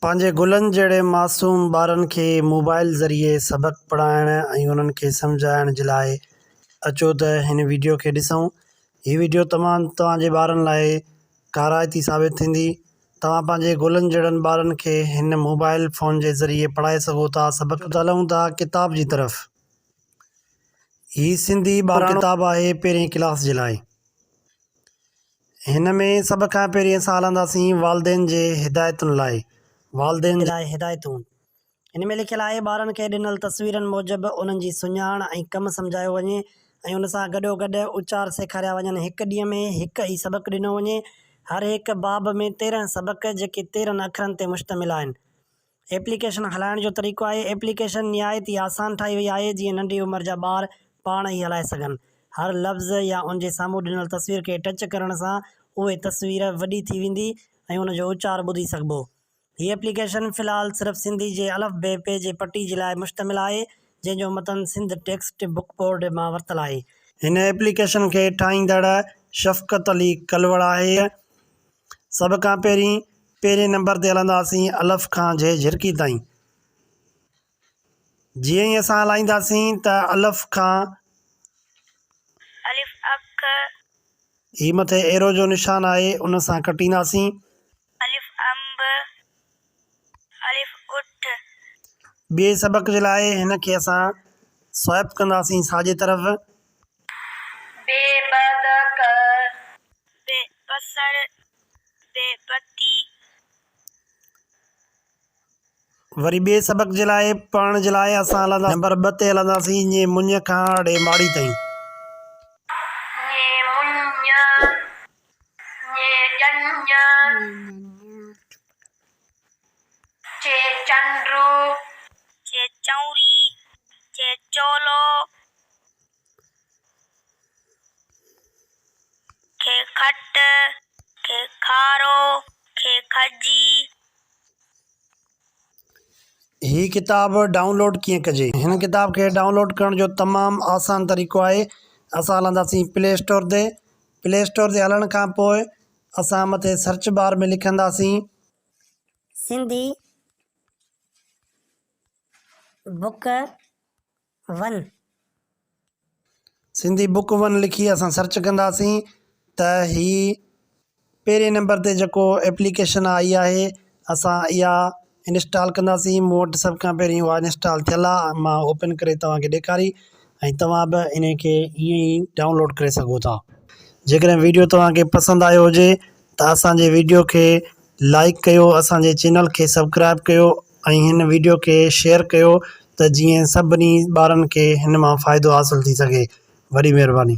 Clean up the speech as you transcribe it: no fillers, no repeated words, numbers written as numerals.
پنهنجي گلن جهڙي معصوم ٻارن کي موبائل ذريعي سبق پڙهائڻ ۽ انهن کي سمجهائڻ جي لاء اچو ته هن ويڊيو کي ڏسون. هي ويڊيو تمام توهان جي ٻارن لاء ڪارائتي ثابت ٿيندي. توهان پنهنجي گلن جهڙن ٻارن کي هن موبائل فون جي ذريعي پڙهائي سگهو ٿا. سبق ته هلون ٿا ڪتاب جي طرف. هي سنڌي ٻاراڻو ڪتاب آهي پهرين ڪلاس جي لاء. هن ۾ سڀ کان پهرين اسان هلنداسين والدين جي هدايتن لاء. والدين جي لاء هدايتون هن ۾ لکيل آهي ٻارن کي ڏنل تصويرن موجب انهن جي سڃاڻ ۽ ڪم سمجهايو وڃي ۽ ان سان گڏوگڏ اچار سيکاريا وڃن هڪ ڏينهن ۾ هڪ ئي سبق ڏنو وڃي هر هڪ باب ۾ 13 سبق جيڪي 13 اکرن تي مشتمل آهن ايپليڪيشن هلائڻ جو طريقو آهي. ايپليڪيشن نهايت ئي آسان ٺاهي وئي آهي جيئن ننڍي عمر جا ٻار پاڻ ئي هلائي سگهن. هر لفظ يا ان جي سامهون ڏنل تصوير کي ٽچ ڪرڻ سان اهي تصوير وڏي ٿي ويندي ۽ ان جو اچار ٻڌي سگهبو. هي ايپليڪيشن في الحال صرف سنڌي جي الف ب پ جي پٽي جي لاء مشتمل آهي جنهن جو متن سنڌ ٽيڪسٽ بڪ بورڊ مان ورتل آهي. هن ايپليڪيشن کي ٺاهيندڙ شفقت علي ڪلوڙ آهي. سڀ کان پهرين پهرين نمبر تي هلنداسين الف کان جهي جهرڪي تائين. جيئن ئي اسان هلائينداسين ته الف کان. الف اک. هي مٿي ايرو جو نشان آهي ان سان ڪٽينداسين. الف انب. الف اٺ. ٻئي سبق جي لاء هن کي اسان سوائپ ڪنداسين ساڄي طرف. ب بدڪ. ب بصر. ب بتي. وري ٻئي سبق جي لاء پڙهڻ جي لاء اسان هلندا نمبر 2 تي هلنداسين ڃ مڃ کان ڙي ماڙي تائين. ڃ مڃ. ڃ ڄڃ. چ چنڊ. چ چؤنري. چ چولو. کي کٽ، کي کارو، کي کجي. هي ڪتاب ڊائونلوڊ ڪيئن ڪجي؟ هن ڪتاب کي ڊائونلوڊ ڪرڻ جو تمام آسان طريقو آهي اسان هلنداسين پلي اسٽور تي پلي اسٽور تي هلڻ کان پوء اسان مٿي سرچ بار ۾ لکنداسين. Sindhi book one. Sindhi book one لکي اسان سرچ ڪنداسين ته هي پهرين نمبر تي جيڪو ايپليڪيشن آئي آهي اسان اها انسٽال ڪنداسين مون وٽ سڀ کان پهرين اها انسٽال ٿيل آهي مان اوپن ڪري توهان کي ڏيکاري ۽ توهان به ان کي ائين ئي ڊائونلوڊ ڪري سگهو ٿا جيڪڏهن ويڊيو توهان کي پسند آيو هجي ته اسان جي ويڊيو کي لائيڪ ڪيو اسان جي چينل کي سبڪرائب ڪيو ۽ هن ويڊيو کي شيئر ڪيو ته جيئن سڀني ٻارن کي هن مان فائدو حاصل ٿي سگهي وڏي مهرباني.